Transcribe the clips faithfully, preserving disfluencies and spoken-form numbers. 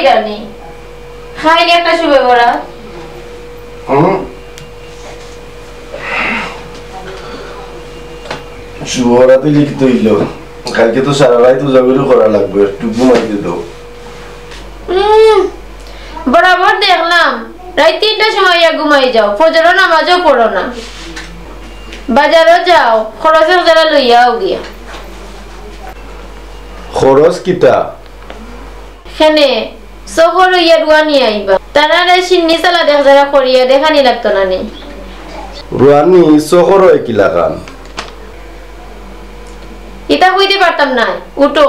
জানি। খাইনি একটা শুভ বরাত। হুম। শুভ বরাতে লিখিত অইল। কালকে তো সারা রাইত উজাগরি করা লাগবো, একটু ঘুমাইতে দাও। উম, বরাবর দেখলাম, রাইত তিনটার সময় ইয়া ঘুমাই যাও, ফজরর নামাজও পড়ো না। বাজারও যাও, খরচ এক জারা লইয়াও গিয়া। খরচ কিতা? খেনে, সফর অইয়া রুয়ানি আইবা। তারারে সিন্নি সালাদ এক জারা করিয়া দেখানি লাগতো না নি? রুয়ানি সফর অয় কিলাখান? ইতা কইতে পারতাম না, উঠো।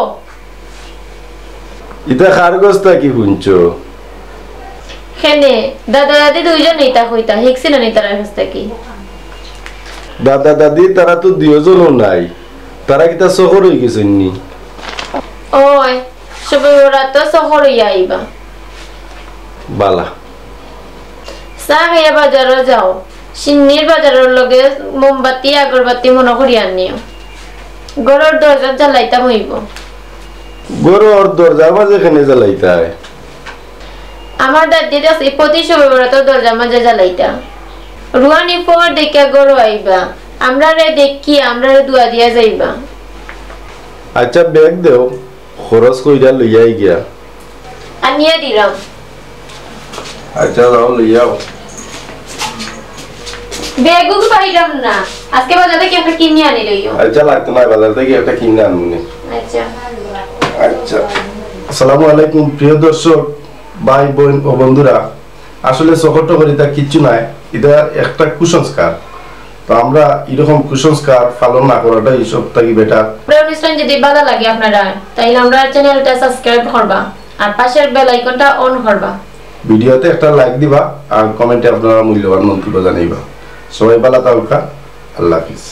ইতা কার গছ থাকি হুনছো? খেনে, দাদা দাদি দুইজন ইতা কইতা, হিকছি না নি তারার গছ থাকি? দাদা দাদি তারা তো দুইজনও নাই, তারা কিতা সফর অই গেছইন নি? ওই, সবে ওরা তো সফর অইয়া আইবা। বালা। চা খাইয়া বাজারও যাও, সিন্নির বাজারর লগে মোমবাতি, আগরবাতি মনো করি আনিও। ঘরর দরজাত জ্বালাইতাম অইবো। ঘরর দরজার মাঝে খেনে জ্বালাইতায়? আমার দাদি দেখছি প্রতি সবে বরাতর দরজার মাঝে জ্বালাইতা। রুয়ানি পর দেখিয়া ঘরো আইবা, আমরারে দেখিয়া আমরারে দোয়া দিয়া যাইবা। আচ্ছা, ব্যাগ দেও, খরচ কইরা লইয়াই গিয়া। আনিয়া দিলাম। আচ্ছা, যাও, লইয়াও। ব্যাগও তো পাইলাম না, আজকে বাজার থাকি একটা কিনে আনি লইও। আচ্ছা, লাগতো না, বাজার থাকি একটা কিনে আনমুনে। আচ্ছা। আচ্ছা। আসসালামু আলাইকুম, প্রিয় দর্শক, ভাই, বোন ও বন্ধুরা, আসলে সফর টফর ইতা কিচ্ছু নাই, ইতা একটা কুসংস্কার। তো আমরা এরকম কুসংস্কার পালন না করাটাই সব থাকি better। আমরা অনুষ্ঠান যদি ভালা লাগে আপনারা, তাইলে আমরার channelটা subscribe করবা আর পাশের bell iconটা on করবা। Videoতে একটা like দিবা আর commentএ আপনারা মূল্যবান মন্তব্য জানাইবা। সবাই ভালা থাকুক্কা, আল্লাহ হাফিজ।